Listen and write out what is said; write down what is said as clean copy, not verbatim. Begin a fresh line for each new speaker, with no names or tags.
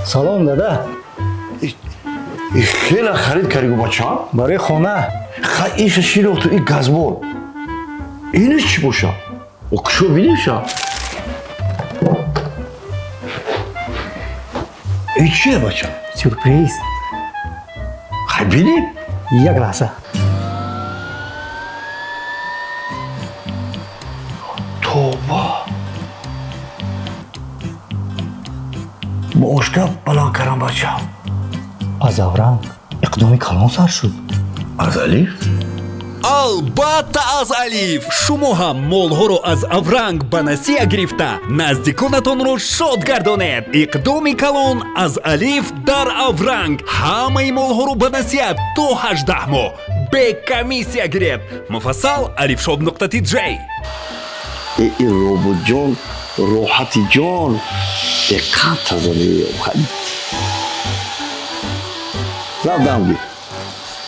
Салом, дада.
Хеле харид кардигу, бачаам.
Барои хона.
Иша шинохту, и газбол. Инаш чӣ боша? Кушо биниша. И чие, бача?
Сюрприз.
Хай, бинем.
Як лаҳза.
Тоба, маошта баланд кардам, бачам.
Аз Авранг иқдоми калон сар шуд.
Аз Алиф?
Албатта, аз Алиф. Шумо ҳам молҳоро аз Авранг ба насия гирифта, наздиконатонро шод гардонед. Иқдоми калон аз Алиф дар Авранг: ҳамаи молҳоро ба насия то 18 моҳ бе комиссия гиред. Муфассал alifshop.tj.
И роботҷон, роҳати ҷон, диққат тазани. Рафтам.